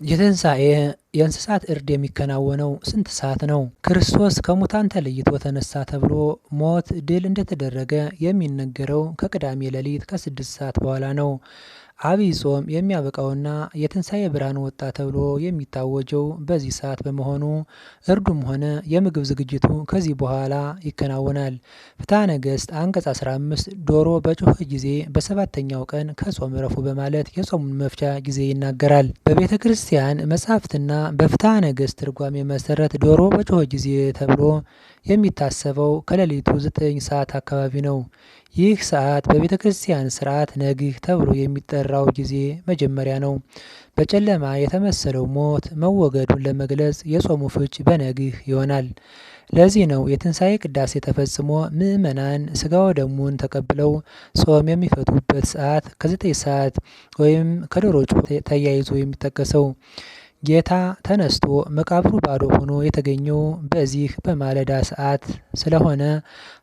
የትንሣኤ የእንስሳት እርድ የሚከናወነው ስንት ሰዓት ነው? ክርስቶስ ከሙታን ተለይቶ ተነሳ ተብሎ ሞት ድል እንደተደረገ የሚነገረው ከቅዳሜ ሌሊት ከ6 ሰዓት በኋላ ነው። ዐቢይ ጾም የሚያበቃውና የትንሣኤ ብርሃን ወጣ ተብሎ የሚታወጀው በዚህ ሰዓት በመሆኑ እርዱም ሆነ የምግብ ዝግጅቱ ከዚህ በኋላ ይከናወናል። ፍትሐ ነገሥት አንቀጽ 15 ዶሮ በጮኸ ጊዜ በሰባተኛው ቀን ከጾም ዕረፉ በማለት የጾሙን መፍቻ ጊዜ ይናገራል። በቤተ ክርስቲያን መጻሕፍትና በፍትሐ ነገሥት ትርጓሜ መሰረት ዶሮ በጮኸ ጊዜ ተብሎ የሚታሰበው ከሌሊቱ 9 ሰዓት አካባቢ ነው። ይህ ሰዓት በቤተ ክርስቲያን ሥርዓት ነግህ ተብሎ የሚጠራው ጊዜ መጀመሪያ ነው። በጨለማ የተመሰለው ሞት መወገዱን ለመግለጽ የጾሙ ፍች በነግህ ይሆናል። ለዚህ ነው የትንሣኤ ቅዳሴ ተፈጽሞ ምዕመናን ሥጋ ወደሙን ተቀብለው ጾም የሚፈቱበት ሰዓት ከ9 ሰዓት ወይም ከዶሮ ጩኸት ተያይዞ የሚጠቀሰው። ጌታ ተነስቶ መቃብሩ ባዶ ሆኖ የተገኘው በዚህ በማለዳ ሰዓት ስለሆነ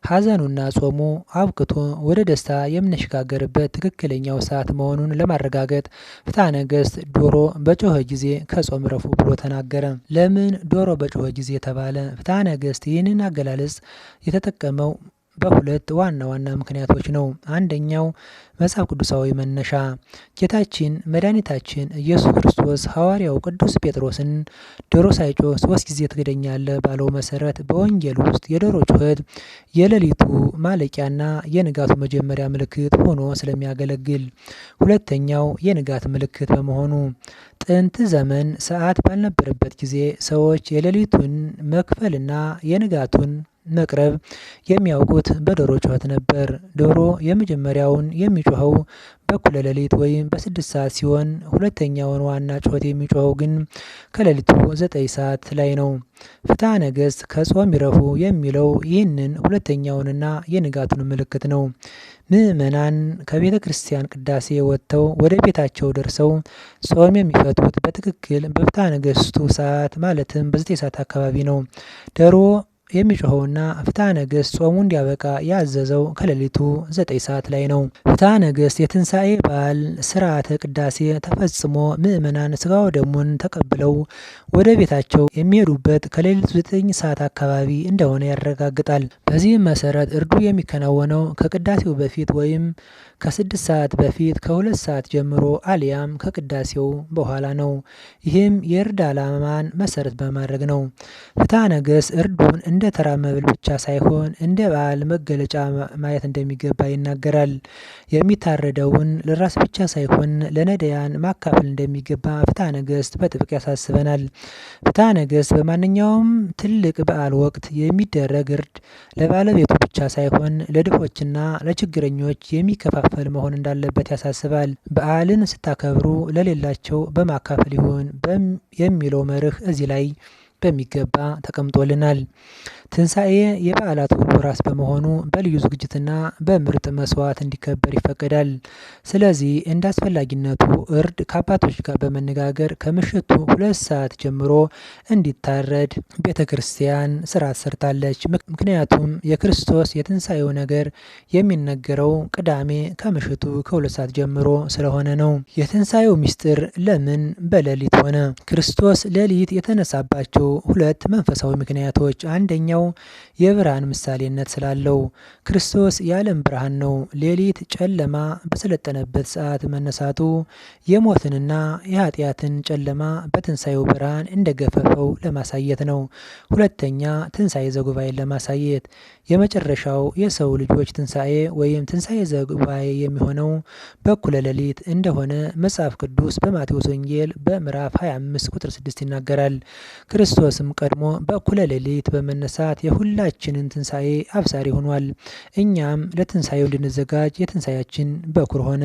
ሐዘኑና ጾሙ አብቅቶ ወደ ደስታ የምንሸጋገርበት ትክክለኛው ሰዓት መሆኑን ለማረጋገጥ ፍትሐ ነገሥት ዶሮ በጮኸ ጊዜ ከጾም ዕረፉ ብሎ ተናገረ። ለምን ዶሮ በጮኸ ጊዜ ተባለ? ፍትሐ ነገሥት ይህንን አገላለጽ የተጠቀመው በሁለት ዋና ዋና ምክንያቶች ነው። አንደኛው መጽሐፍ ቅዱሳዊ መነሻ፣ ጌታችን መድኃኒታችን ኢየሱስ ክርስቶስ ሐዋርያው ቅዱስ ጴጥሮስን ዶሮ ሳይጮህ 3 ጊዜ ትክደኛለህ ባለው መሰረት በወንጌል ውስጥ የዶሮ ጩኸት የሌሊቱ ማለቂያና የንጋቱ መጀመሪያ ምልክት ሆኖ ስለሚያገለግል፣ ሁለተኛው የንጋት ምልክት በመሆኑ ጥንት ዘመን ሰዓት ባልነበረበት ጊዜ ሰዎች የሌሊቱን መክፈልና የንጋቱን መቅረብ የሚያውቁት በዶሮ ጩኸት ነበር። ዶሮ የመጀመሪያውን የሚጮኸው በእኩለ ሌሊት ወይም በ6 ሰዓት ሲሆን ሁለተኛውን ዋና ጩኸት የሚጮኸው ግን ከሌሊቱ 9 ሰዓት ላይ ነው። ፍትሐ ነገሥት ከጾም ይረፉ የሚለው ይህንን ሁለተኛውንና የንጋቱን ምልክት ነው። ምዕመናን ከቤተ ክርስቲያን ቅዳሴ ወጥተው ወደ ቤታቸው ደርሰው ጾም የሚፈቱት በትክክል በፍትሐ ነገሥቱ ሰዓት ማለትም በ9 ሰዓት አካባቢ ነው። ዶሮ የሚጮኸውና ፍትሐ ነገሥት ጾሙ እንዲያበቃ ያዘዘው ከሌሊቱ 9 ሰዓት ላይ ነው። ፍትሐ ነገሥት የትንሣኤ በዓል ሥርዓተ ቅዳሴ ተፈጽሞ ምዕመናን ሥጋ ወደሙን ተቀብለው ወደ ቤታቸው የሚሄዱበት ከሌሊቱ 9 ሰዓት አካባቢ እንደሆነ ያረጋግጣል። በዚህም መሰረት እርዱ የሚከናወነው ከቅዳሴው በፊት ወይም ከ6 ሰዓት በፊት ከ2 ሰዓት ጀምሮ አሊያም ከቅዳሴው በኋላ ነው። ይህም የእርድ ዓላማን መሰረት በማድረግ ነው። ፍትሐ ነገሥት እርዱን እንደ ተራ መብል ብቻ ሳይሆን እንደ በዓል መገለጫ ማየት እንደሚገባ ይናገራል። የሚታረደውን ለራስ ብቻ ሳይሆን ለነዳያን ማካፈል እንደሚገባ ፍትሐ ነገሥት በጥብቅ ያሳስበናል። ፍትሐ ነገሥት በማንኛውም ትልቅ በዓል ወቅት የሚደረግ እርድ ለባለቤቱ ብቻ ሳይሆን ለድሆችና ለችግረኞች የሚከፋፈል መሆን እንዳለበት ያሳስባል። በዓልን ስታከብሩ ለሌላቸው በማካፈል ይሁን የሚለው መርህ እዚህ ላይ በሚገባ ተቀምጦልናል። ትንሣኤ የበዓላት ሁሉ ራስ በመሆኑ በልዩ ዝግጅትና በምርጥ መስዋዕት እንዲከበር ይፈቀዳል። ስለዚህ እንደ አስፈላጊነቱ እርድ ከአባቶች ጋር በመነጋገር ከምሽቱ 2 ሰዓት ጀምሮ እንዲታረድ ቤተ ክርስቲያን ስርዓት ሰርታለች። ምክንያቱም የክርስቶስ የትንሣኤው ነገር የሚነገረው ቅዳሜ ከምሽቱ ከ2 ሰዓት ጀምሮ ስለሆነ ነው። የትንሣኤው ምስጢር ለምን በሌሊት ሆነ? ክርስቶስ ሌሊት የተነሳባቸው ሁለት መንፈሳዊ ምክንያቶች፣ አንደኛው የብርሃን ምሳሌነት ስላለው ክርስቶስ የዓለም ብርሃን ነው። ሌሊት ጨለማ በሰለጠነበት ሰዓት መነሳቱ የሞትንና የኃጢአትን ጨለማ በትንሣኤው ብርሃን እንደገፈፈው ለማሳየት ነው። ሁለተኛ ትንሣኤ ዘጉባኤን ለማሳየት፣ የመጨረሻው የሰው ልጆች ትንሣኤ ወይም ትንሣኤ ዘጉባኤ የሚሆነው በእኩለ ሌሊት እንደሆነ መጽሐፍ ቅዱስ በማቴዎስ ወንጌል በምዕራፍ 25 ቁጥር 6 ይናገራል። ክርስቶስም ቀድሞ በእኩለ ሌሊት በመነሳት የሁላችንን ትንሣኤ አብሳሪ ሆኗል። እኛም ለትንሣኤው እንድንዘጋጅ የትንሣኤያችን በኩር ሆነ።